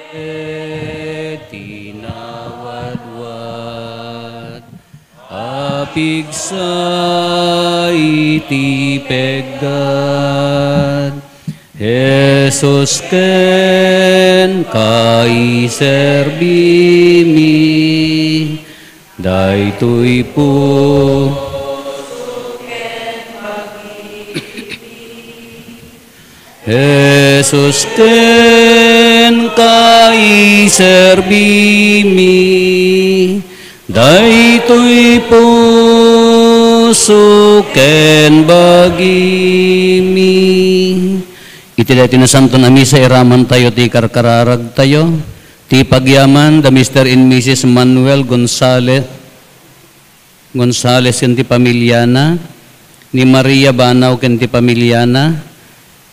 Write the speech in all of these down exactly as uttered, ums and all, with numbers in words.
Ti nawadwad a pigsa iti peggad, Jesus, kenka iserbimi, daytoy pu-, Jesus, kenka iserbimi, daytoy puso ken bagimi. Iti daytoy nasanton a misa, iramantayo ti karkararagtayo. Ti pagyaman da Mister and Missus Manuel Gonzale-, Gonzales ken ti pamiliana, ni Maria Banao ken ti pamiliana,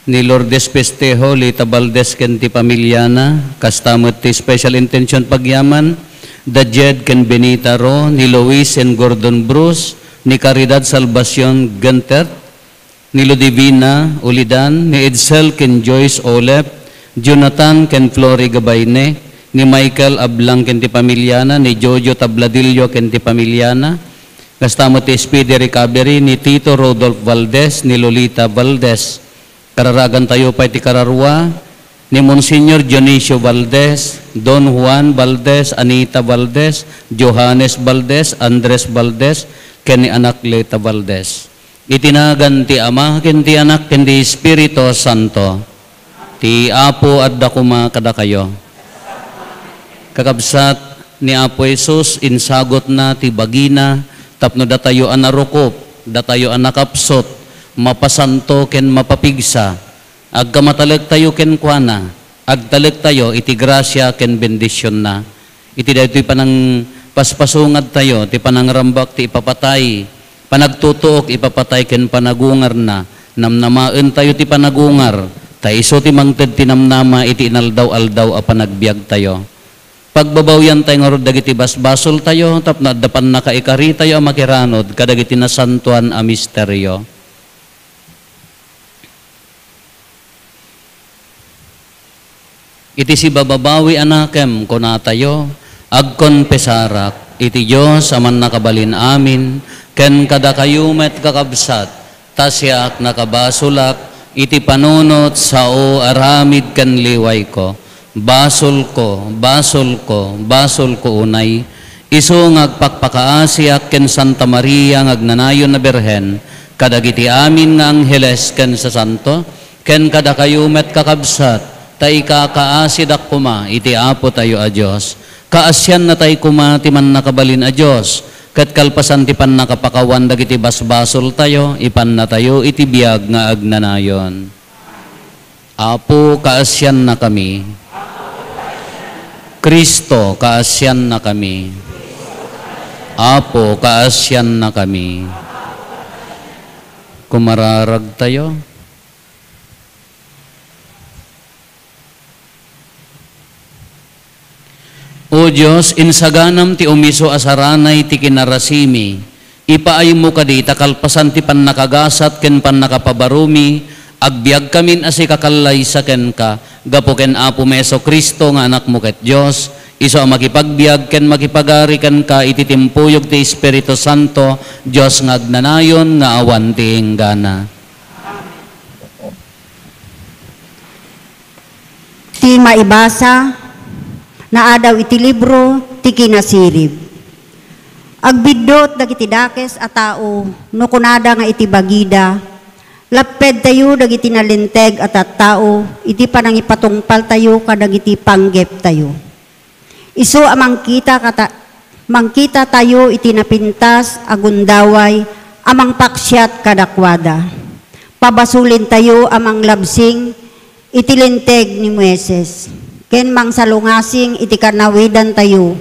ni Lourdes Festejo Lita Valdez ken ti pamiliana, kasta met ti special intention pagyaman da Jed ken Benita Ro, ni Luis and Gordon Bruce, ni Caridad Salvacion Gentert, ni Ludivina Ulidan, ni Edsel ken Joyce Olep, Jonathan ken Flory Gabayne, ni Michael Ablang ken ti pamiliana, ni Jojo Tabladillo ken ti pamiliana, kasta met ti speedy recovery ni Tito Rodolph Valdez, ni Lolita Valdez. Kararagantayo pay ti kararua, ni Monsignor Dionisio Valdez, Don Juan Valdez, Anita Valdez, Johannes Valdez, Andres Valdez, ken ni Anacleta Valdez. Iti nagan ti Ama, ken ti Anak, ken ti Espiritu Santo. Ti Apo adda koma kadakayo. Kakabsat, ni Apo Jesus, insagutna ti bagina tapno datayo a narukop, datayo a nakapsut, mapasanto ken mapapigsa. Agkamatalektayo kenkuana, agtalektayo iti grasia ken bendisionna. Iti daytoy panangpaspasungad tayo, ti panangrambak ti ipapatay, panagtutuok ipapatay ken panagungarna, namnamaen tayo ti panagungar, ta isu ti mangted ti namnama iti inaldaw-aldaw a panagbiag tayo. Pagbabawian tayo ngarud dagiti basbasol tayo, tapno adda pannakaikari tayo a makiranud kadagiti nasantoan a misterio. Iti sibababawi a nakem, kunatayo, agkonpesarak iti Dios a mannakabalin amin, ken kadakayo met, kakabsat, ta siak, nakabasolak iti panunot, sao, aramid ken liwayko. Basolko, basolko, basolko unay. Isu nga agpakpakaasiak ken Santa Maria nga agnanayon a Birhen, kadagiti amin nga angheles ken sasanto, ken kadakayo met, kakabsat, ta ikakaasidak koma iti Apo tayo a Dios. Kaasianna tayo koma ti mannakabalin a Dios, ket kalpasan ti pannakapakawan dagiti basbasoltayo, ipannatayo iti biag nga agnanayon. Apo, kaasiannakami. Cristo, kaasiannakami. Apo, kaasiannakami. Kumararagtayo. O Dios, insaganam ti umiso a saranay ti kinarasimi. Ipaaymo kadi ta kalpasan ti pannakagasat ken pannakapabarumi, agbiagkamin a sikakallaysa kenka, gapu ken Apomi Jesu-Cristo nga Anakmo ket Dios, isu a makipagbiag ken makipagari kenka iti timpuyog ti Espiritu Santo, Dios nga agnanayon nga awan ti inggana. Ti maibasa, naadaw iti libro ti Kinasirib. Agbiddut dagiti dakes a tao no kunada nga iti bagida, lappedtayo dagiti nalinteg a tattao iti panangipatungpaltayo kadagiti panggeptayo. Isu a mangkita kata-, mangkitatayo iti napintas a gundaway a mangpaksiat kadakuada. Pabasolintayo a manglabsing iti linteg ni Moises, ken mangsalungasing iti kanawidantayo.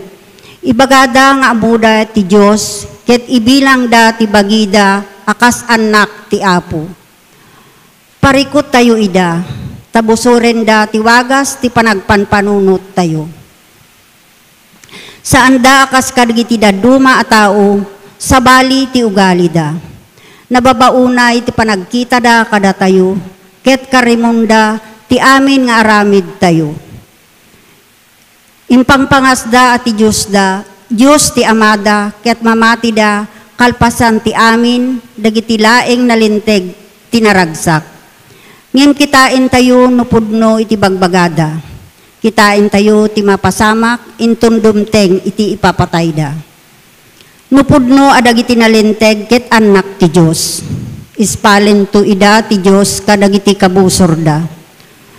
Ibagada nga ammoda ti Dios, ket ibilangda ti bagida a kas annak ti Apo. Parikuttayo ida, ta busorenda ti wagas ti panagpanpanunottayo. Saanda a kas kadagiti dadduma a tao, sabali ti ugalida. Nababaonay ti panagkitada kadatayo, ket karimonda ti amin nga aramidtayo. Impangpangasda a ti Diosda, Dios ti Amada, ket mamatida kalpasan ti amin dagiti laeng nalinteg ti naragsak. Ngem kitaentayo no pudno iti bagbagada. Kitaentayo ti mapasamak inton dumteng iti ipapatayda. No pudno a dagiti nalinteg ket annak ti Dios, ispalento ida ti Dios kadagiti kabusorda.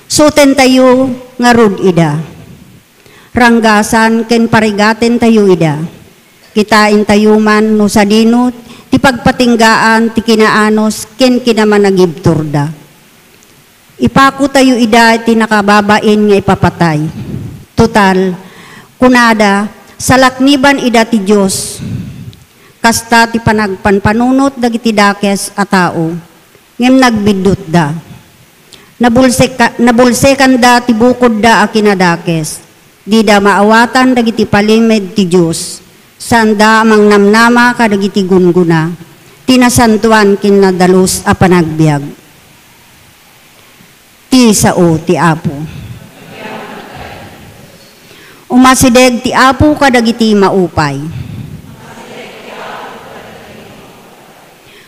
Suotentayo ngarud ida. Ranggasan ken parigatentayo ida. Kitaentayo man no sadino ti pagpatinggaan ti kinaanus ken kinamanagibturda. Ipakotayo ida iti nakababain nga ipapatay. Total, kunada, salakniban ida ti Dios. Kasta ti panagpanpanunot dagiti dakes a tao, ngem nagbiddutda. Nabulseka-, nabulsekanda ti bukodda a kinadakes. Dida maawatan dagiti palimed ti Dios. Saanda a mangnamnama kadagiti gunggona ti nasantoan ken nadalus a panagbiag. Ti sao ti Apo. Umasideg ti Apo kadagiti maupay.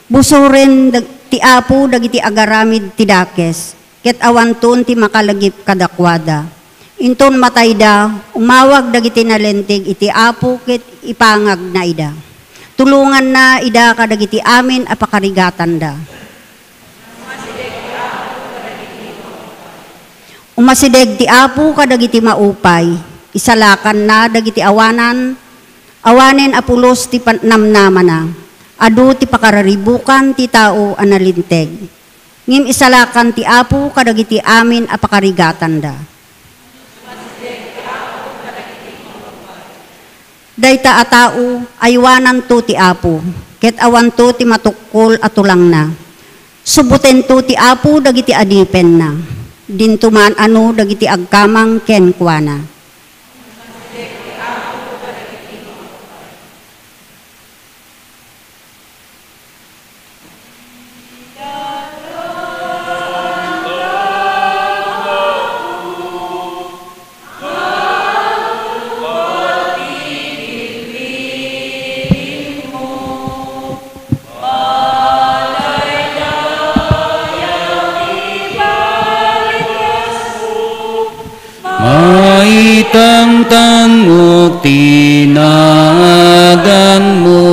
Busoren dag-, ti Apo dagiti agaramid ti dakes, ket awanton ti makalagip kadakuada. Inton matayda, umawag dagiti nalinteg iti Apo ket ipangagna ida. Tulonganna ida kadagiti amin a pakarigatanda. Umasideg ti Apo kadagiti maupay, isalakanna dagiti awanan, awanen a pulos ti pan-, namnamana. Adu ti pakararibukan ti tao a nalinteg. Ngem isalakan ti Apo kadagiti amin a pakarigatanda. Dayta a tao, aywananto ti Apo, ket awanto ti matukkol a tulangna. Subbutento ti Apo dagiti adipenna. Dinto man-ano dagiti agkamang kenkuana. Maitangtangok ti naganmo.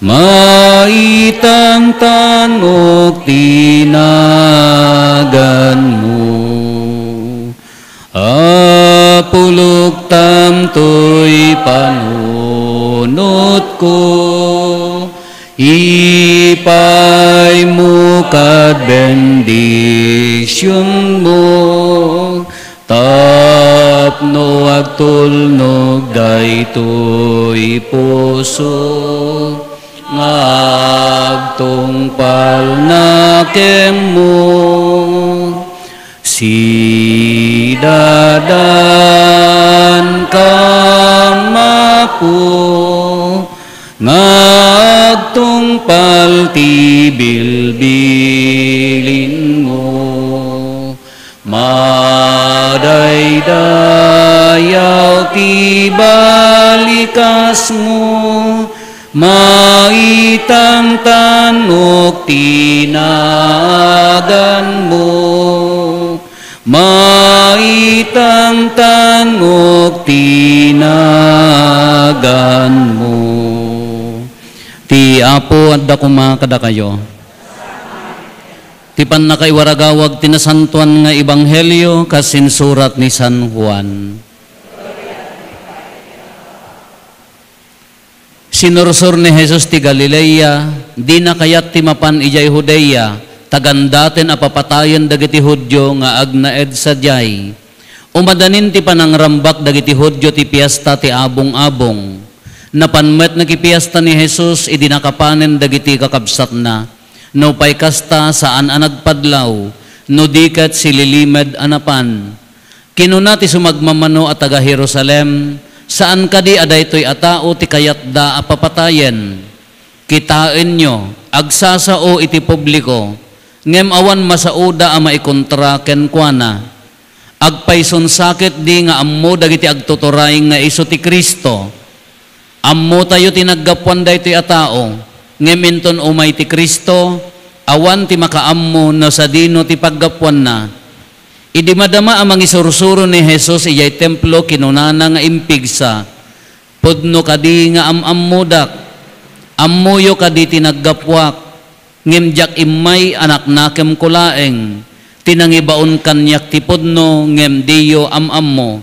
Maitangtangok ti naganmo. Apo, luktam toy panunotko. Ipaymo kad bendisionmo, tapno agtulnog daytoy puso nga agtungpalna kenmo. Sidadankam, Apo, nga agtungpal ti bilbilinmo. Madaydayaw ti balikasmo, maitangtangok ti naganmo. Maitangtangok ti naganmo. Ti Apo adda koma kadakayo. Ti pannakaiwaragawag ti nasantoan nga ebanghelio kas insurat ni San Juan. Sinursor ni Jesus ti Galilea, dina kayat ti mapan idiay Judea, ta gandaten a papatayen dagiti Judio nga agnaed sadiay. Umadanin ti panangrambak dagiti Judio ti Fiesta ti Abong-abong. Napan met nakifiesta ni Jesus idi nakapanen dagiti kakabsatna. Nupay kasta, saan a nagpadlaw, no di ket sililimed a napan. Kinuna ti sumagmamano a taga-Jerusalem, "Saan kadi a daytoy a tao ti kayatda a papatayen? Kitaenyo, agsasao iti publiko, ngem awan masaoda a maikontra kenkuana. Agpayson sa ketdi nga ammo dagiti agtuturay nga isu ti Cristo. Ammotayo ti naggapuan daytoy a tao, ngem inton umay ti Cristo, awan ti makaammo no sadino ti paggapuanna. Idi madama a mangisursuro ni Jesus idiay templo, kinunana nga impigsa, "Pudno kadi nga am-ammodak? Ammoyo kadi ti naggapuak? Ngem diak immay a naknakemko laeng. Ti nangibaon kaniak ti pudno, ngem diyo am-ammo.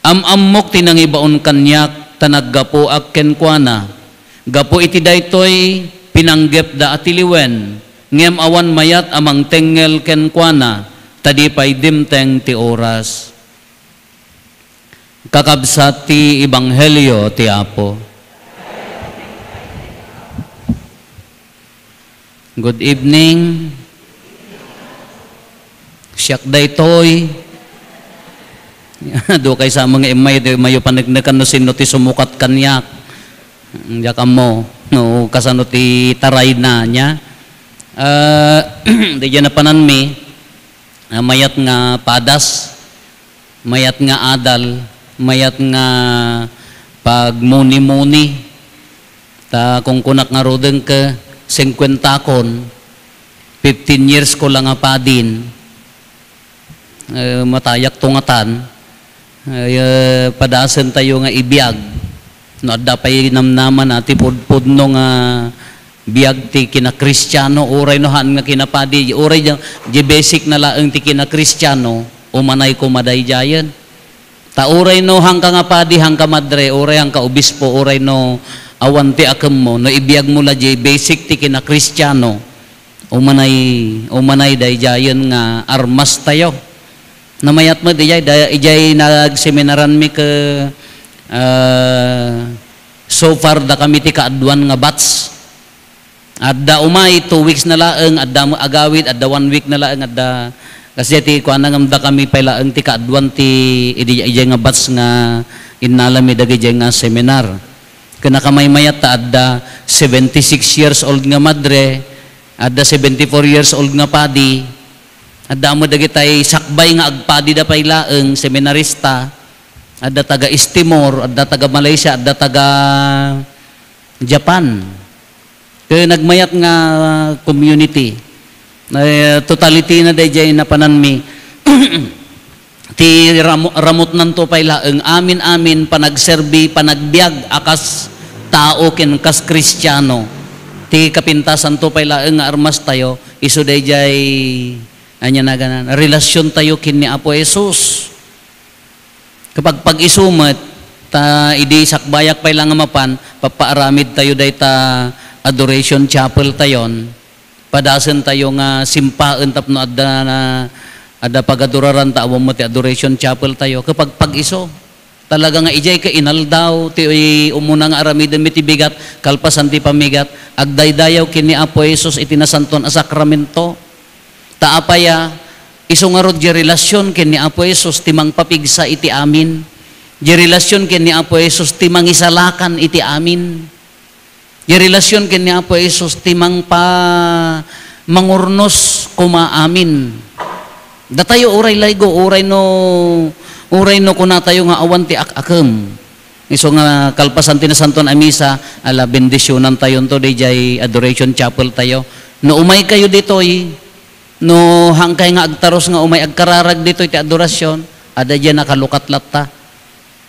Am-ammok ti nangibaon kaniak, ta naggapuak kenkuana. Gapu iti daytoy, pinanggepda a tiliwen, ngem awan mayat a mangtengngel kenkuana, ta di pay dimteng ti oras." Kakabsat ti Ebanghelio ti Apo. Good evening. Siak daytoy. Adu kay sa mga imay, di mayo paneknekan no sino ti sumukat kaniak. Diak ammo, no kasano ti tarayna niya. Ah, di dyan napananmi, ah, mayat nga padas. Mayat nga adal, mayat nga pagmuni-muni. Ta kungkunak ngaruden ket singkuentakon, fifteen years ko la nga padin, eh, matayak tungatan, eh, padasentayo nga ibiag. No adda pay namnamana ti pudpudno nga biag ti kinakristiano, uray no haan nga kinapadi, uray di, di basic na laeng ti kinakristiano, umanay koma daydiayen. Ta uray no hangka nga padi, hangka madre, uray hangka obispo, uray no awan ti akemmo, no ibiagmo la di basic ti kinakristiano, umanay, umanay daydiayen nga armastayo. Namayat met idiay, da-, idiay nagseminaranmi ke, ah, so far, dakami ti kaaduan nga batch. Adda umay, two weeks na laeng, adda met agawid, adda one week na laeng, adda, kasdiay ti kuana ngem dakami pay laeng ti kaaduan ti idi, idiay nga batch nga innalami dagidiay nga seminar. Ken nakamaymayat ta adda seventy-six years old nga madre, adda seventy-four years old nga padi, adda met dagitay sakbay nga agpadida pay laeng, seminarista, adda taga East Timor, adda taga Malaysia, adda taga Japan. Ket nagmayat nga community. Eh, totality na daydiay napananmi. Ti ramo-, ramutnanto pay laeng, amin-amin, panagserbi, panagbiag a kas tao ken kas Kristiano. Ti kapintasanto pay laeng nga armastayo, isu daydiay, ania naganan, relasiontayo ken ni Apo Jesus. Kapag pag-isu met, ta idi sakbayak pay la nga mapan, papaaramidtayo dayta adoration chapel tayon. Padasentayo nga simpaen tapno adda na, adda pagaduraran ta awan met ti adoration chapel tayo. Kapag pag-isu, talaga nga idiay ket inaldaw ti umuna nga aramidenmi ti bigat, kalpasan ti pamigat, agdaydayaw ken ni Apo Jesus iti nasantoan a sakramento. Ta apay a, isu ngarud diay relasion ken ni Apo Jesus ti mangpapigsa iti amin. Diay relasion ken ni Apo Jesus ti mangisalakan iti amin. Diay relasion ken ni Apo Jesus ti mangpa-, mangurnos koma amin. Datayo uray laygo, uray no, uray no kunatayo nga awan ti ak-akem. Isu nga kalpasan ti nasanton a misa, ala, bendisionantayonto diay adoration chapel tayo. No umaykayo ditoy, no haankay nga agtarus nga umay agkararag ditoy ti adorasion, adda diay nakalukat latta.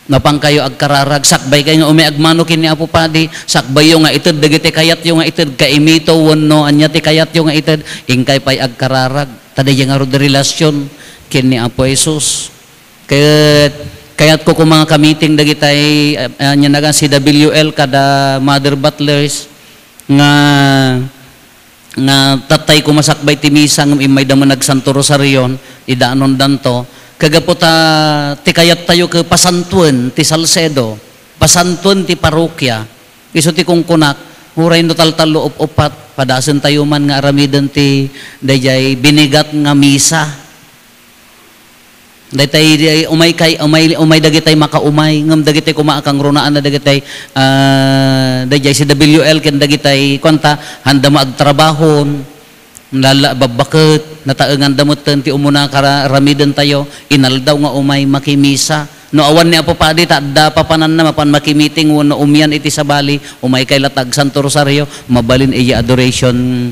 Napankayo agkararag, sakbaykayo nga umay agmano ken ni Apo Padi, sakbayyo nga ited dagiti kayatyo nga ited, kaimito wenno ania ti kayatyo nga ited, inkay pay agkararag. Ta diay ngarud relasion ken ni Apo Jesus. Ket kayatko koma nga kamiting dagitay, ah, ania nagan, C W L kada Mother Butlers nga, nga tattay koma sakbay ti misa ngem immayda met nagsanto rosarion, idaanondanto. Kagapu ta ti kayattayo ket pasantoen ti Salcedo, pasantoen ti parokia. Isu ti kunkunak, uray no taltallo up-uppat, padasentayo man nga aramiden ti daydiay binigat nga misa. Daytay, di, umay kay, umay, umay dagitay makaumay, ngem dagitay koma a kangrunaanna dagitay, ah, daydiay C W L ken dagitay, kuanta, haanda met agtrabahon. Lala-, babbaket, nataenganda metten ti umuna kara-, aramidentayo, inaldaw nga umay makimisa. No awan ni Apo Padi, ta adda papananna, mapan makimiting wenno umian iti sabali, umay kay la ta agsanto rosario, mabalin iya adoration,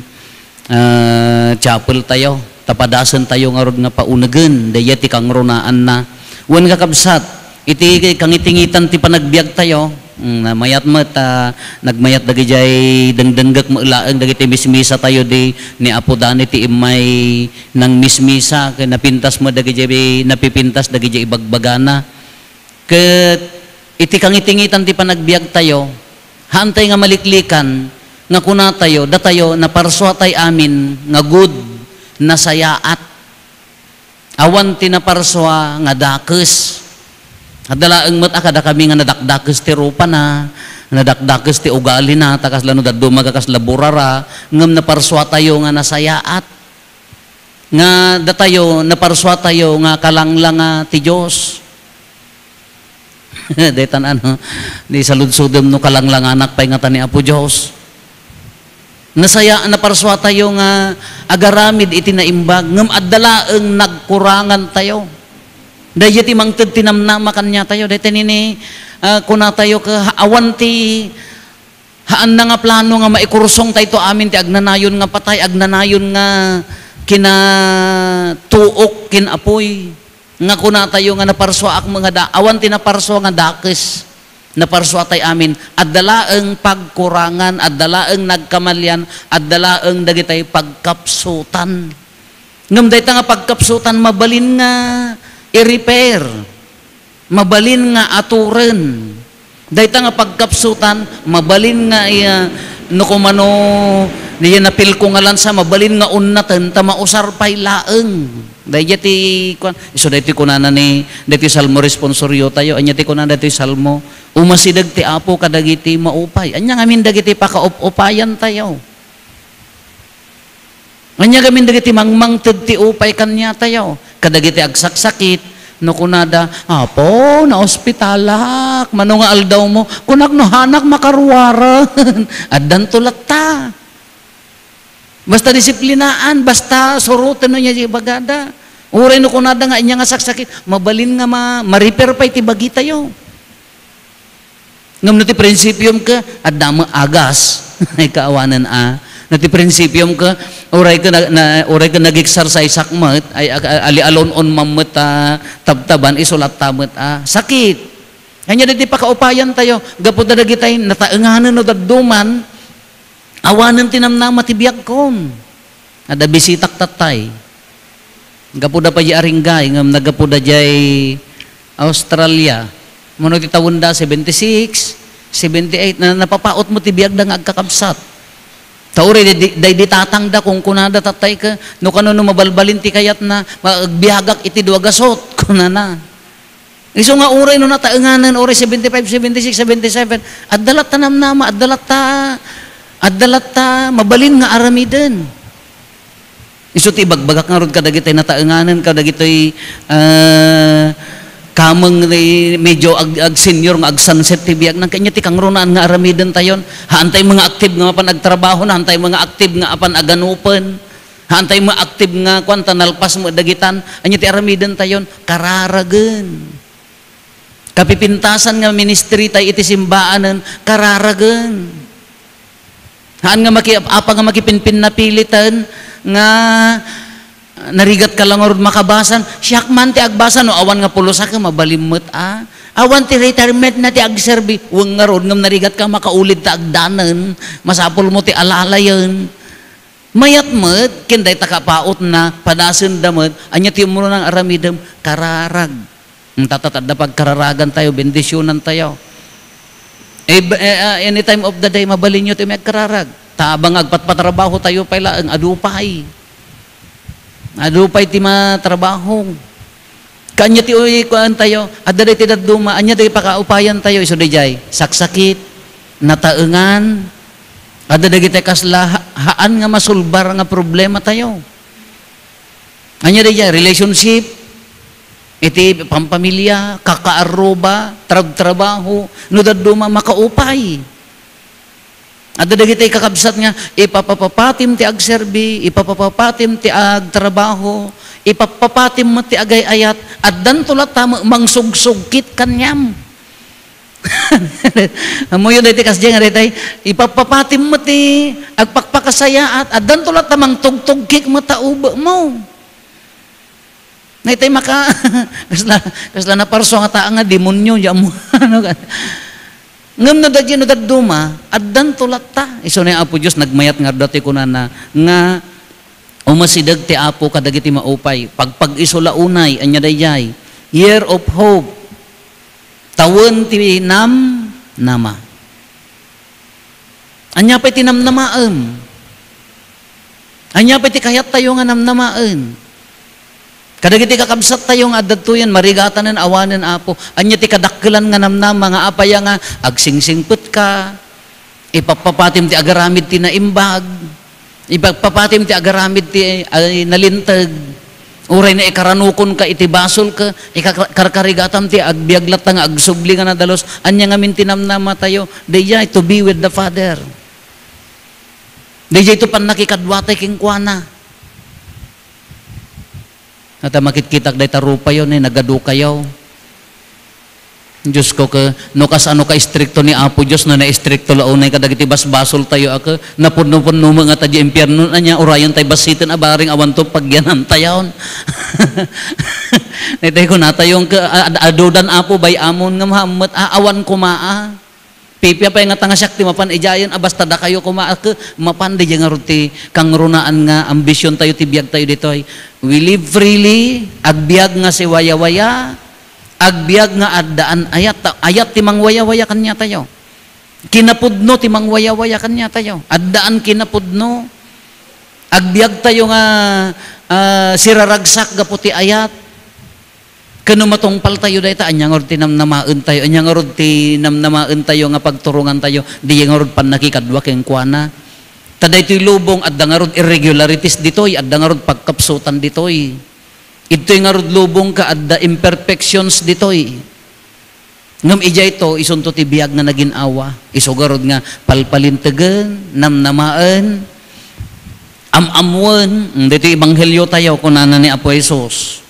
ah, chapel tayo. Ta padasentayo ngarud nga paunegen, daydiay ti kangrunaanna. Wen, kakabsat, iti kangitingitan ti panagbiagtayo, mm, mayat met, ah, nagmayat dagidiay dengdenggek met laeng dagiti mismisatayo di ni Apo Dani ti immay nangmismisa, ken napintas met dagidiay, napipintas dagidiay ibagbagana. Ket iti kangitingitan ti panagbiagtayo, haantay nga maliklikan nga kunatayo, datayo, naparsuatay amin nga good, nasayaat. Awan ti naparsua nga dakes. Adda laeng met a kadakami nga nadakdakes ti rupana, nadakdakes ti ugalina, ta kasla no dadduma nga kasla burara, ngem naparsuatayo nga nasayaat. Nga datayo, naparsuatayo nga kalanglanga ti Dios. Daytan ano, di saludsodem no kalanglanganak pay ngata ni Apo Dios. Nasaya-, naparsuatayo nga agaramid iti naimbag, ngem adda laeng nagkurangantayo. Daydiay ti mangted ti namnama kaniatayo. Dayta nini, ah, kunatayo ket awan ti haanna nga plano nga maikursongtayto amin ti agnanayon nga patay, agnanayon nga kinatuok ken apoy. Nga kunatayo nga naparsuaak met nga da-, awan ti naparsua nga dakes. Naparsuatay amin. Adda laeng pagkurangan, adda laeng nagkamalian, adda laeng dagitay pagkapsutan. Ngem dayta nga pagkapsutan, mabalin nga i-repair. Mabalin nga aturen. Dayta nga pagkapsutan, mabalin nga iya, no kumano, iya napilko nga lansa, mabalin nga unnaten, ta mausar pay laeng. Daydiay ti, kuan, isu daytoy kunana ni, daytoy Salmo responsorio tayo, ania ti kunana daytoy Salmo? Umasideg ti Apo kadagiti maupay. Ania ngamin dagiti pakaup-upayan tayo? Ania ngamin dagiti mangmangted ti upay kaniatayo? Kadagiti agsaksakit, no kunada, "Apo, naospitalak, mano nga aldawmo?" Kunak, "No haanak makaruaren." Addanto latta. Basta disiplinaan, basta suroten no ania ti ibagada. Uray no kunada nga ania nga saksakit, mabalin nga ma-, ma-repair pay ti bagitayo. Ngem no ti prinsipiom ket, adda met agas, ay kaawanen a. No ti prinsipiom ket, uray ket na, na, uray ket nag-exercise-ak met, ay, ag-, a-, ali alon-on man met a tabtaban, isu latta met a sakit. Ania daytoy pakaupayan tayo, gapu ta dagitay nataenganen no dadduman, awanen ti namnama ti biagkon. Adda bisitak tattay. Gapuda pay diay Aringay, ngem naggapuda diay Australia. Mano ti tawenda, seventy-six, seventy-eight, na napapaut met ti biagda nga agkakabsat. Ta uray di, di, daydi tatangda, kunkunada tattay ket, no kano no mabalbalin ti kayatna, ma-, agbiagak iti dua gasut, kunana. Isu nga uray no nataenganen, uray seventy-five, seventy-six, seventy-seven, adda latta namnama, adda latta, adda latta mabalin nga aramiden. Isu ti ibagbagak ngarud kadagitoy nataenganen, kadagitoy, ah, kameng ti medyo ag-, ag-senior nga agsunset ti biagna, kanya ti kangrunaan nga aramidentayon. Haantay mga active nga mapan agtrabaho, haantay mga active nga apan aganupen. Haantay met active nga kuan, ta nalpas met dagitan. Ania ti aramidentayon? Kararagen. Kapipintasan nga ministry tay iti simbaanen, kararagen. Haan nga maki-, apa nga makipinpinnapiliten nga narigat ka lang ngarud makabasan, siak man ti agbasa no awan nga pulosak, mabalin met a. Awan ti retirement na ti agserbi, wen ngarud ngem narigat ka makaulid ta agdanen, masapul mo ti alalayen. Mayat met, ken dayta kapautna, padasenda met, ania ti umuna nga aramidem? Kararag. Hm, tatta, adda pagkararagantayo, bendisyonantayo. Eh, b-, eh, ah, any time of the day, mabalinyo ti agkararag. Tabang agpatpatrabahotayo pay laeng, adu pay. Adu pay ti matrabaho. Kanya ti uy, kuan tayo, adda day ti dadduma, anya day pakaupayan tayo, isu dayjay, saksakit, nataengan, adda dagiti kasla ha-, haan nga masulbar nga problema tayo. Anya dayjay, relationship, iti pampamilya, kakaarruba, trab-, trabaho, no dadduma, makaupay. Adda dagiti kakabsat nga ipapapapatim ti agserbi, ipapapapatim ti agtrabaho, ipapapatim met ti agay-ayat, addanto latta met mangsugsugkit kaniam. Ammoyo daytoy kasdiay nga daytoy, ipapapatim met ti agpakpakasayaat, addanto latta mangtugtugkit met ta ubekmo. Nga itay maka-, kasla, kasla naparso nga taa nga demonyo, diyan mo, ano ka. Ngem no dadya no dadduma, addanto latta. Isu ni Apo Dios nagmayat nga adda ti kunana nga umasideg ti Apo kadagiti maupay. Pagpag-isu la unay, ania daydiay? Year of hope. Tawen ti namnama. Ania pay ti namnamaem? Ania pay ti kayattayo nga namnamaen? Kadagiti kakabsattayo nga adda ditoyen, marigatanen awanen, Apo. Ania ti kadakkelan nga namnama nga apay a nga agsingsingpetka, ipappapatim ti agaramid ti naimbag, ipappapatim ti agaramid ti, ay, nalinteg. Uray na ikaranukonka iti basolka, ika-, karkarigatam ti agbiag latta nga agsubli nga nadalus. Ania ngamin ti namnamatayo? Daydiay to be with the Father. Daydiay to pannakikaduatayo kenkuana. Ata makitkitak dayta rupayo, ni nagadukayo. Diosko, ke, no kasano ka istrikto ni Apo Dios, no naistrikto la unay kadagiti basbasoltayo a ke, napudno-pudno met ngata diay impierno, ania, urayen tay bassiten a bareng awanto pagyanantayon. Daytoy kunatayo, ke, a-, ad-, adudan Apo, bay-amon nga mahammet, a, awan koma, a. Pipia pay ngata nga siak ti mapan idiayen a basta dakayo koma a ke-, mapan daydiay ngarud ti kangrunaan nga ambisiontayo ti biagtayo ditoy. We live freely, agbiag nga siwayawaya, agbiag nga addaan ayat, ta ayat ti mangwayawaya kaniatayo. Kinapudno ti mangwayawaya kaniatayo. Addaan kinapudno. Agbiagtayo nga, ah, siraragsak gapu ti ayat. Ken no matungpaltayo dayta, ania ngarud ti namnamaentayo? Ania ngarud ti namnamaentayo nga pagturongantayo? Diay ngarud pannakikadua kenkuana. Ta daytoy lubong, adda ngarud irregularities ditoy, adda ngarud pagkapsutan ditoy. Idtoy ngarud lubong ket adda imperfections ditoy. Ngem idiay to, isunto ti biag nga nagin-awa. Isu garud nga palpalintegen, namnamaen, am-ammoen. Mm, ditoy ebangheliotayo, kunana ni Apo Jesus.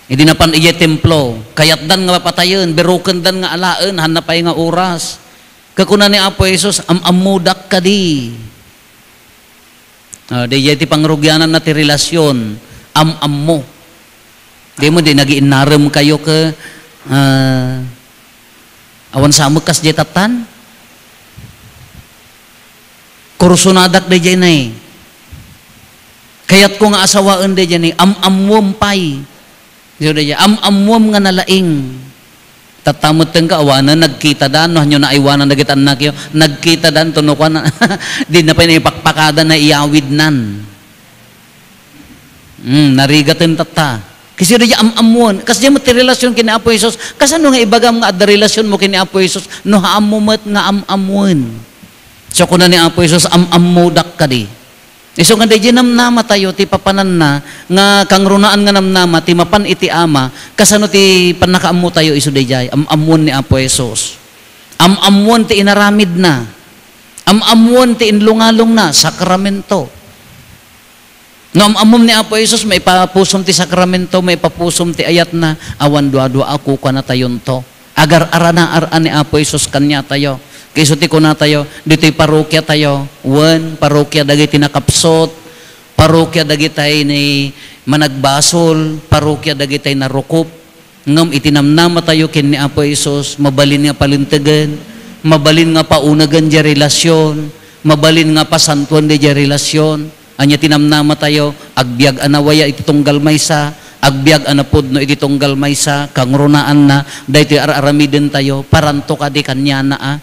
Idi napan idiay templo, kayatdan nga papatayen, birukendan nga alaen, hanna pay nga oras. Ket kuna ni Apo Jesus, "Am-ammodak kadi." Ah, daydiay ti pangrugiananna ti relasyon, am-ammo. Di mo, di nagiinnarem kayo ke, ah, awan sa mo kas diay tattan? Kursunadak daydiay nay. Kayatko nga asawaen daydiay nay, am-ammoem pay. Isu daydiay, am-ammoem nga nalaing. Tatta metten ka, awanen, nagkitadan, no, hanyo naaywanan dagiti annakyo, nagkitadan, to no kuan, di na pay naipakpakada, naiyawidnan. Hmm, narigaten tatta. Kasi daydiay am-ammoen. Kasdiay met ti relasyon ken ni Apo Jesus. Kasano nga ibagam nga adda relasyon mo ken ni Apo Jesus no haammo met nga am-ammoen? So, kuna ni Apo Jesus, "Am-ammodak kadi." Isu nga daydiay namnamatayo ti papananna nga kangrunaan nga namnama ti mapan iti Ama, kasano ti pannakaammotayo isu daydiay? Am-ammoen ni Apo Jesus. Am-ammoen ti inaramidna. Am-ammoen ti inlungalungna, sakramento. No am-ammom ni Apo Jesus, maipapusom ti sakramento, maipapusom ti ayatna, awan duadua a kukuanatayonto. Agar-aranaar-an ni Apo Jesus kaniatayo. Ket isu ti kunatayo, ditoy parokiatayo, wen, parokia dagiti nakapsut, parokia dagitay ni managbasol, parokia dagitay narukop. Ngem iti namnamatayo ken ni Apo Jesus, mabalin nga palintegen, mabalin nga paunegen diay relasyon, mabalin nga pasantoen diay relasyon. Ania ti namnamatayo? Agbiag a nawaya iti tunggal maysa, agbiag a napudno iti tunggal maysa, kangrunaanna, daytoy ar-aramidentayo, paranto kadi kaniana a.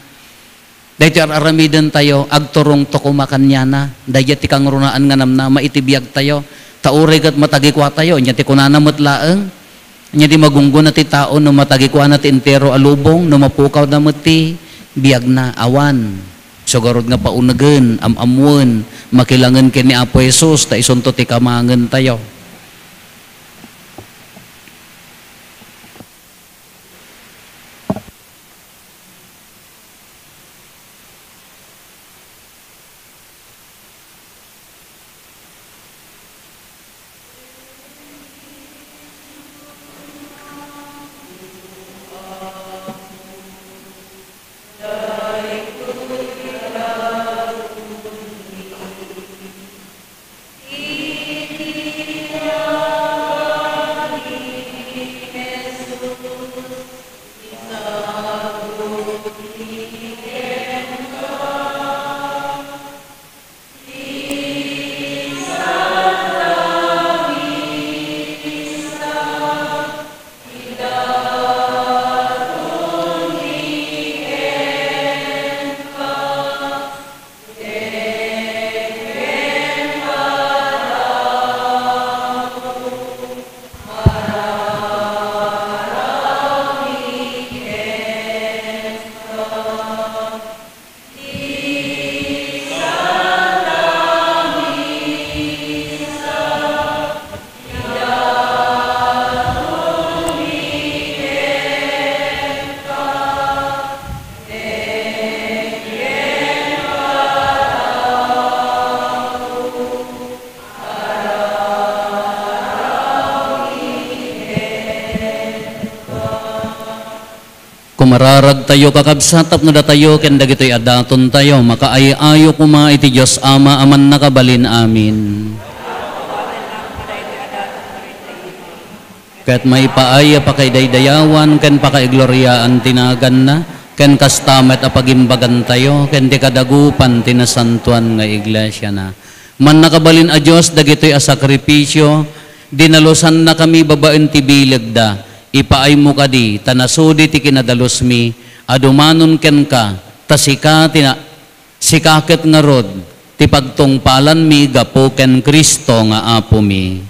Daytoy ar-aramidentayo, agturongto koma kaniana, daydiay ti kangrunaan nga namnama iti biagtayo. Ta uray ket matagikuatayo, ania ti kunana met laeng? Ania ti magunggona ti tao no matagikuana ti entero a lubong, no mapukawna met ti biagna? Awan. Isu garud nga paunegen, am-ammoen, makilangen ken ni Apo Jesus, ta isunto ti kamangentayo. Kumararagtayo, kakabsat, tapno datayo ken dagitoy a datontayo makaay-ayo koma iti Dios Ama a Mannakabalin-amin. Ket maipaay a pakaidaydayawan ken pakaigloriaan ti naganna, ken kasta met a pagimbagantayo ken ti kadagupan ti nasantoan nga iglesiana. Mannakabalin a Dios, dagitoy a sakrifisio, dinalosannakami babaen ti bilegda. Ipaaymo kadi ta nasudi ti kinadalosmi a dumanon kenka, ta sika ti na-, sika ket ngarud ti pagtungpalanmi gapu ken Cristo nga Apomi.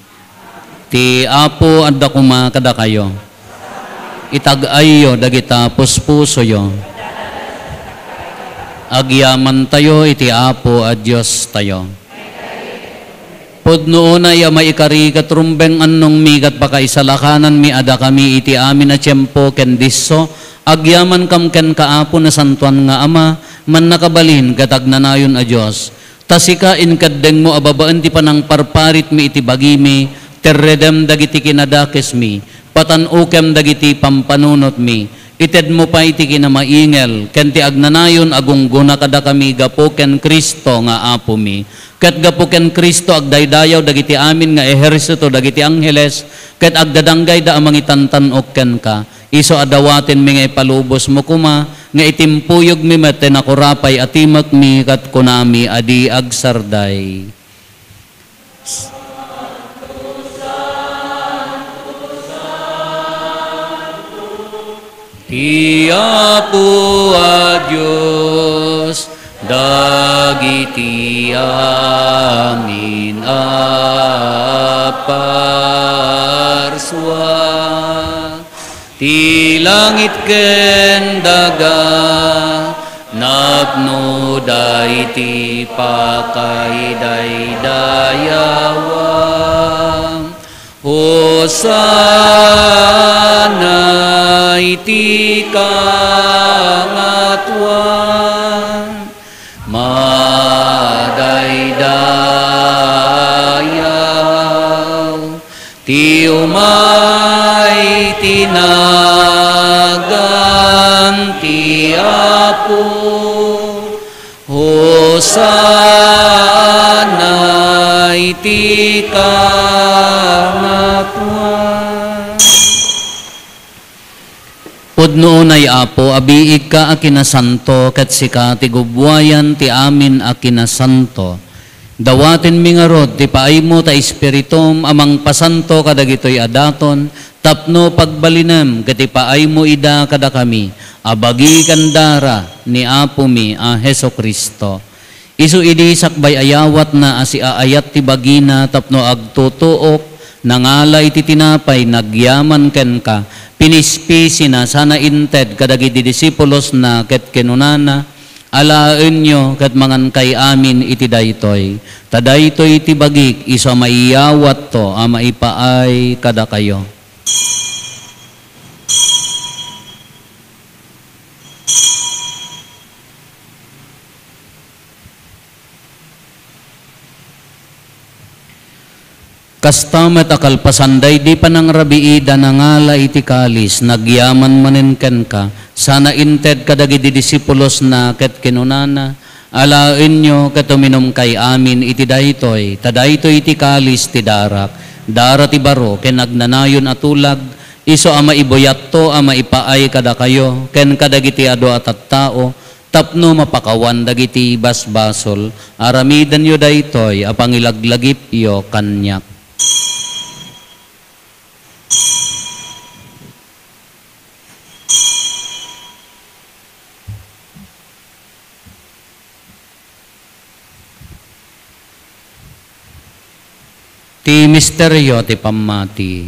Ti Apo adda koma kadakayo. Itag-ayyo dagita puspusoyo. Agyamantayo iti Apo a Diostayo. Pudno unay a maikari ket rumbeng annongmi ket pakaisalakananmi a dakami iti amin a tiempo ken disso, agyamankam kenka, Apo, nasantoan nga Ama, mannakabalin ket agnanayon a Dios. Ta sika inkeddengmo a babaen ti panangparparitmi iti bagimi, terredem dagiti kinadakesmi, patan-okem dagiti pampanunotmi, itedmo pay ti kinamaingel ken ti agnanayon a gunggona kadakami gapu ken Cristo nga Apomi. Ket gapu ken Cristo, agdaydayaw dagiti amin nga ehersito dagiti angheles, ket agdadanggayda a mangitantan-ok kenka. Isu a dawatenmi nga ipalubosmo koma, nga itimpuyogmi met ti nakurapay a timekmi ket kunami a di agsarday. Ti Apo a Dios dagiti amin a parsua. Ti langit ken daga, napnoda iti pakaidaydayawa. Hosanna iti kangatoan. Madaydayaw ti umay ti nagan ti Apo. Hosanna iti kangatoan. Pudno unay, Apo, a biigka a kinasanto, ket sika ti gubbuayan ti amin a kinasanto. Dawatenmi ngarud ti paaymo ta Espiritum a mangpasanto kadagitoy a daton, tapno pagbalinem ket ipaaymo ida kadakami a bagi ken dara ni Apomi a Jesu-Cristo. Isu idi sakbay a yawatna a siaayat ti bagina tapno agtutuok, nangala iti tinapay nagyaman kenka, pinispisina sana inted kadagiti disipulosna ket kinunana, "Alaenyo ket mangankay amin iti daytoy, ta daytoy ti bagik isu a maiyawatto a maipaay kadakayo." Kasta met a kalpasan daydi panangrabiida, nangala iti kalis, nagyaman manen kenka, sana inted kadagiti disipulosna ket kinunana, "Alaenyo ket uminumkay amin iti daytoy, ta daytoy ti kalis ti darak, dara ti baro ken agnanayon a tulag, isu a maibuyatto a maipaay kadakayo ken kadagiti adu a tattao, tapno mapakawan dagiti basbasol. Aramidenyo daytoy a pangilaglagipyo kaniak." Ti misterio ti pammati.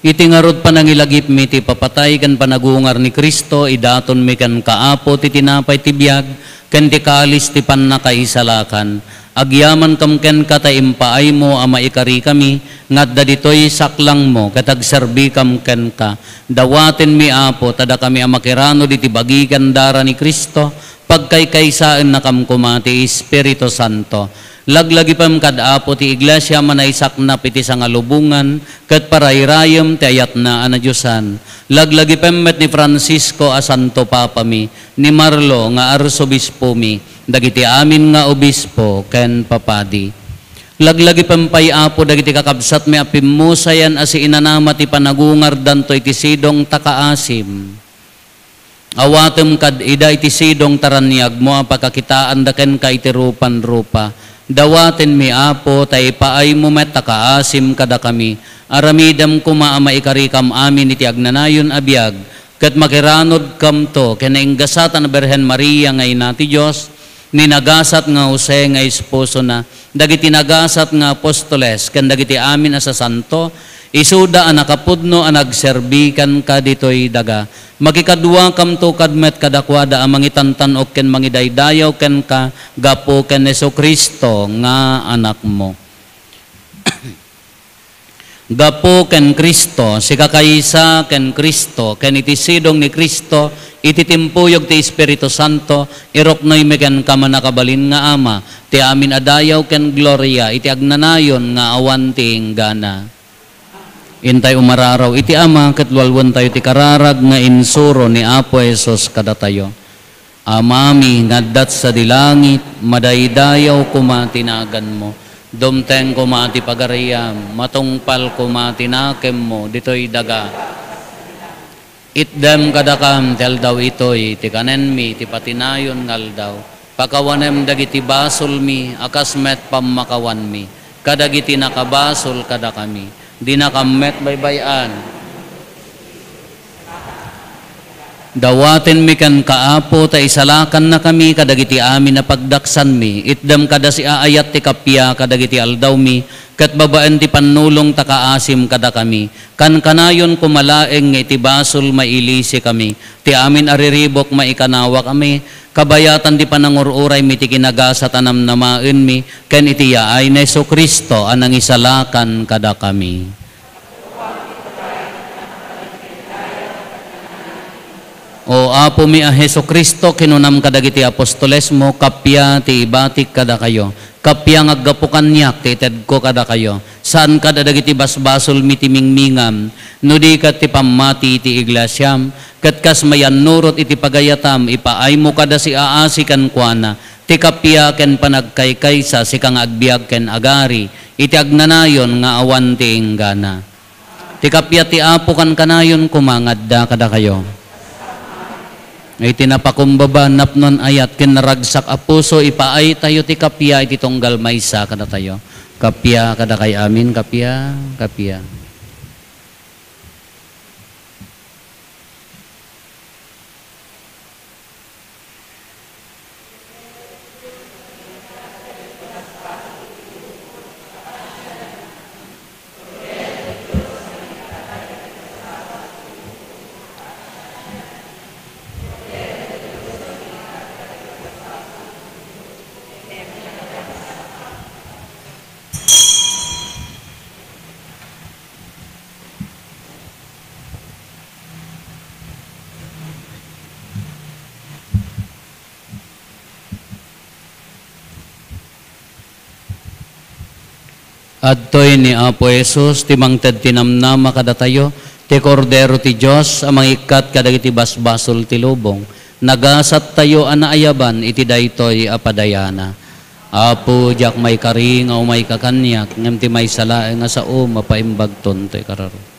Iti ngarud panangilagipmi ti ipapatay ken panagungar ni Cristo, idatonmi kenka, Apo, ti tinapay ti biag ken ti kalis ti pannakaisalakan. Agyamankam kenka ta impaaymo a maikarikami nga adda ditoy saklangmo ket agserbikam kenka. Dawatenmi, Apo, ta dakami a makiranod iti bagi ken dara ni Cristo, pagkaykaysaennakam koma ti Espiritu Santo. Laglagipem kad Apo ti Iglesia a naisaknap iti sangalubongan ket parairayem ti ayatna a nadiosan. Laglagipem met ni Francisco a Santo Papami, ni Marlo nga Arsobispomi, dagiti amin nga obispo ken papadi. Laglagipem pay, Apo, dagiti kakabsatmi a pimmusayan a siinanama ti panagungardanto iti sidong ta kaasim. Awatem kad ida iti sidong ta raniagmo a pakakitaanda kenka iti rupan-rupa. Dawatenmi, Apo, ta ipaaymo met ta kaasim kadakami. Aramidem koma a maikarikam amin iti agnanayon a biag, ket makiranudkamto ken nainggasatan a Birhen Maria nga Ina ti Dios, ni nagasat nga Jose nga esposona, dagiti nagasat nga apostoles, ken dagiti amin a sasanto, isuda a nakapudno a nagserbi kenka ditoy daga. Makikaduakamto kad met kadakuada a mangitantan-ok ken mangidaydayaw kenka gapu ken Jesu-Cristo nga Anakmo. Gapu ken Cristo, sikakaysa ken Cristo, ken iti sidong ni Cristo, iti timpuyog ti Espiritu Santo, iruknoymi kenka, mannakabalin nga Ama, ti amin a dayaw ken gloria iti agnanayon nga awan ti inggana. Intay umararaw iti Ama ket walwentayo ti kararag nga insuro ni Apo Jesus kadatayo. Amami nga adda sadi langit, madaydayaw koma ti naganmo. Dumteng koma ti pagariam, matungpal koma ti nakemmo ditoy daga. Itdem kadakam ti aldaw itoy ti kanenmi ti patinayon nga aldaw. Pakawanem dagiti basolmi a kas met pammakawanmi kadagiti nakabasol kadakami. Dinakam met baybay-an. Dawatenmi kenka, Apo, ta isalakannakami kadagiti amin a pagdaksanmi. Itdem kada siaayat ti kappia kadagiti aldawmi, ket babaen ti pannulong ta kaasim kadakami. Kankanayon koma laeng nga iti basol mailisikami. Ti amin a riribuk maikanawakami, kabayatan ti panangur-uraymi ti kinagasat a namnamaenmi, ken iti yaay ni Jesu-Cristo a nangisalakan kadakami. O Apomi a Jesu-Cristo, kinunam kadagiti apostolesmo, kappia ti ibatik kadakayo. Kappia nga aggapu kaniak ti itedko kadakayo. Saan kad a dagiti basbasolmi ti mingmingam, no di ket ti pammati iti iglesiam, ket kas mayannurot iti pagayatam, ipaaymo kada siaasi kenkuana, ti kappia ken panagkaykaysa, sika nga agbiag ken agari, iti agnanayon nga awan ti inggana. Ti kappia ti Apo kankanayon koma nga adda kadakayo. Iti napakumbaba, napnon ayat, ken naragsak a puso, ipaaytayo ti kappia iti tunggal maysa kadatayo. Kappia kadakay amin, kappia, kappia. Adtoy ni Apo Jesus ti mangted ti namnama kadatayo, ti Kordero ti Dios a mangikkat kadagiti basbasol ti lubong. Nagasattayo a naayaban iti daytoy a padayana. Apo, diak maikari nga umayka kaniak, ngem ti maysa laeng a saom a paimbagton ti kararo.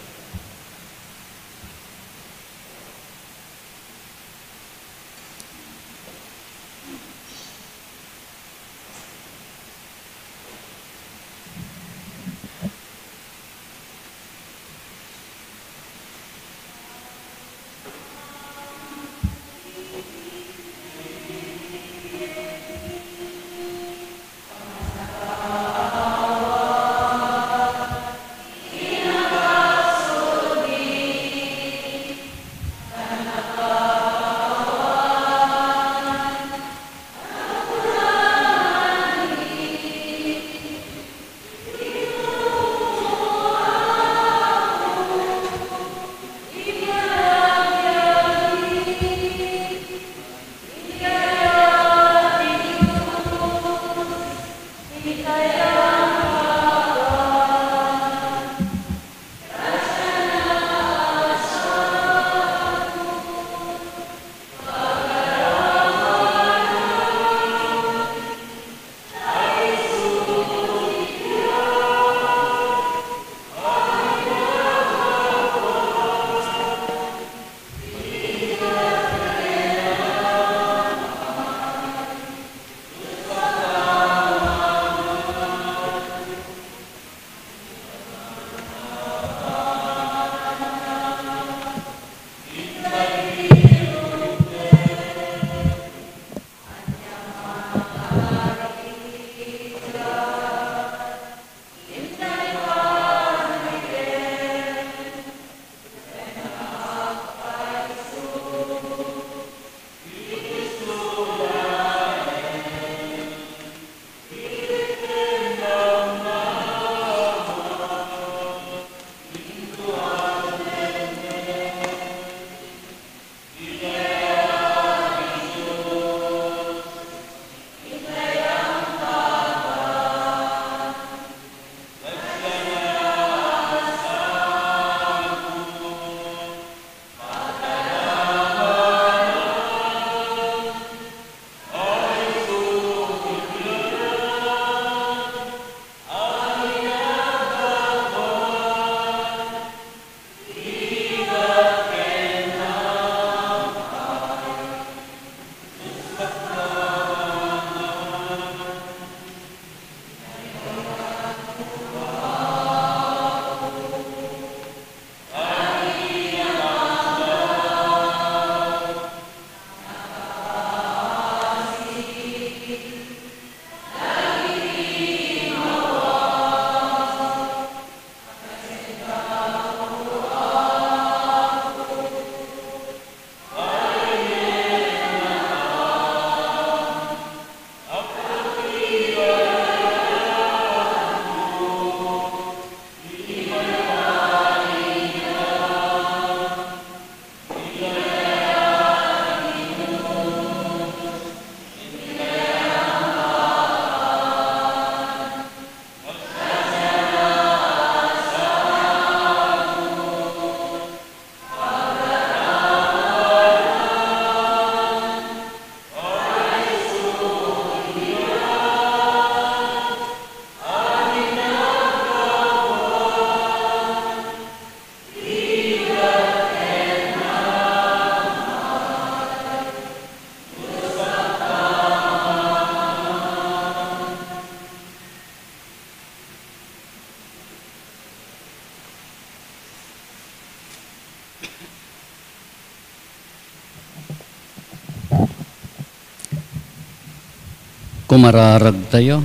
Kumararagtayo.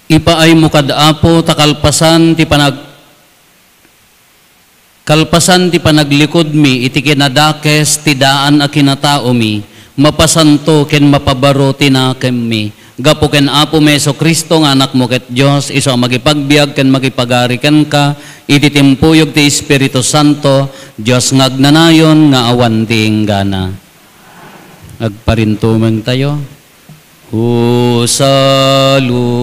Ipaaymo kad Apo ta kalpasan ti panag-, kalpasan ti panaglikudmi iti kinadakes ti daan a kinataomi, mapasanto ken mapabaro ti nakemmi. Gapu ken Apomi Jesu-Cristo nga Anakmo ket Dios, isu a mangipagbiag ken mangipagari kenka iti timpuyog ti Espiritu Santo, Dios nga agnanayon nga awan ti inggana. Agparintumengtayo. Husalutarisu.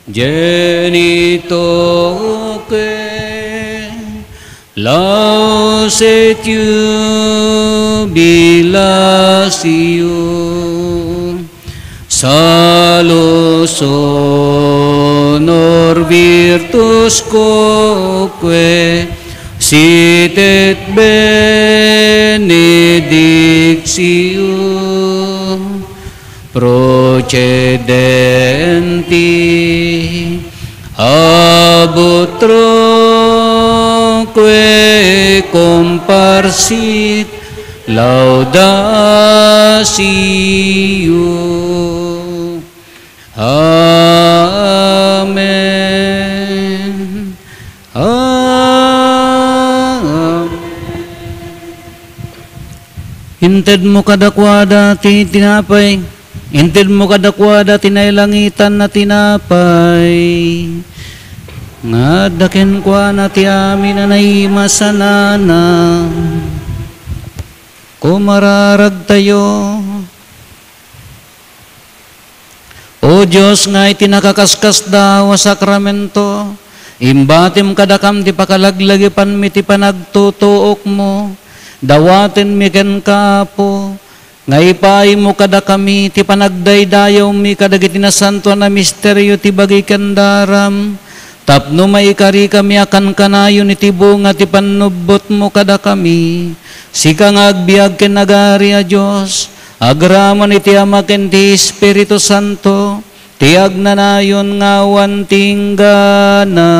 Genitoque, lauset iubilatio, Salus honor virtus quoque, sit et benedictio, procedenti ab utroque comparsit laudatio. Amen. Amen. Intedmo kadakuada ti tinapay. Intedmo kadakuada ti nailangitan a tinapay. Nga adda kenkuana ti amin a naimasanana. Kumararagtayo. O Dios nga iti nakaskasdaaw a sakramento, imbatim kadakam ti pakalaglagipanmi ti panagtutuokmo. Dawatenmi kenka, Apo, nga ipaaymo kadakami ti panagdaydayawmi kadagiti nasantoan a misterio ti bagi ken daram, tapno maikarikami a kankanayon iti bunga ti pannubbotmo kadakami. Sika nga agbiag ken agari a Dios, agraman iti Ama ken ti Espiritu Santo, ti agnanayon nga awan tinggana.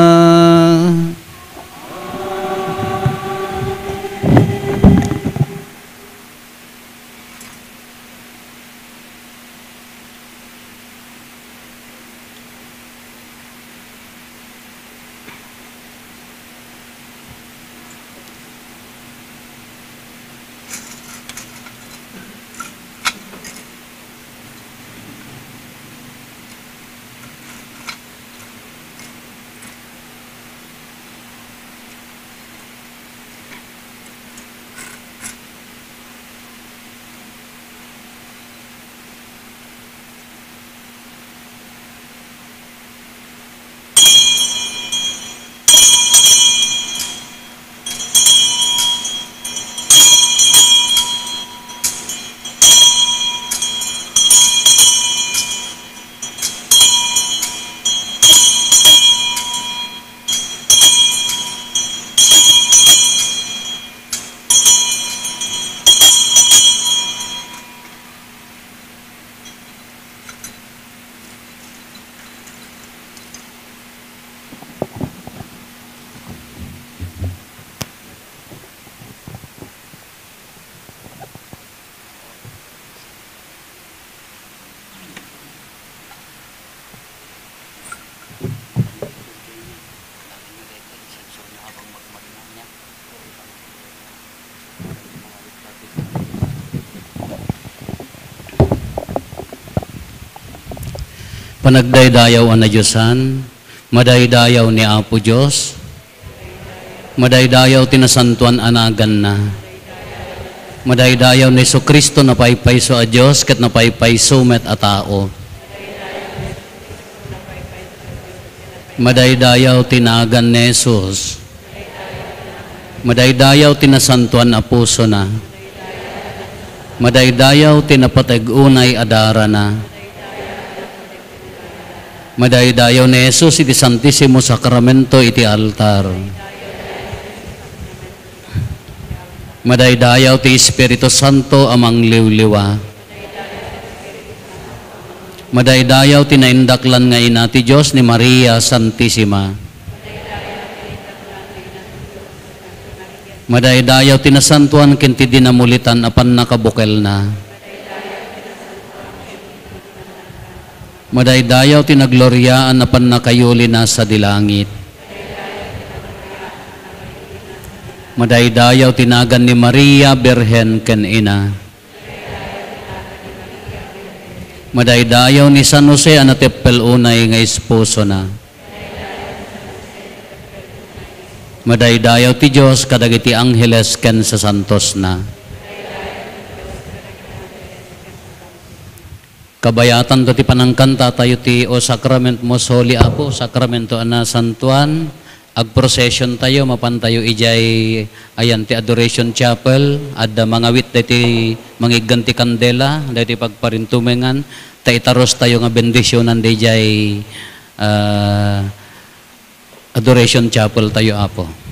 Panagdaydayaw a nadiosan, madaydayaw ni Apo Dios, madaydayaw ti nasantoan a naganna, madaydayaw ni Jesu-Cristo, napaypayso a Dios ket napaypayso met a tao. Madaydayaw ti nagan ni Jesus. Madaydayaw ti nasantoan a pusona. Madaydayaw ti napateg unay a darana. Madaydayaw ni Jesus iti Santisimo Sacramento iti altar. Madaydayaw ti Espiritu Santo a mangliwliwa. Madaydayaw ti naindaklan nga ina ti Dios ni Maria Santisima. Madaydayaw ti nasantoan ken ti dinamulitan a pannakabukelna. Madaydayaw ti nagloriaan a pannakayulina sadi langit. Madaydayaw ti nagan ni Maria, Birhen ken Ina. Madaydayaw ni San Jose a nateppel unay nga esposona. Madaydayaw ti Dios kadagiti angheles ken sasantosna. Kabayatan to ti panangkanta tayo ti O Sacrament Most Holy, Apo, Sakramento a nasantuan. Ag-procession tayo, mapan tayo idiay ayan ti Adoration Chapel. Adda mangawit daytoy mangiggan ti kandela, daytoy pagparintumengan, ta itarus tayo nga bendisionan daydiay, ah, Adoration Chapel tayo, Apo.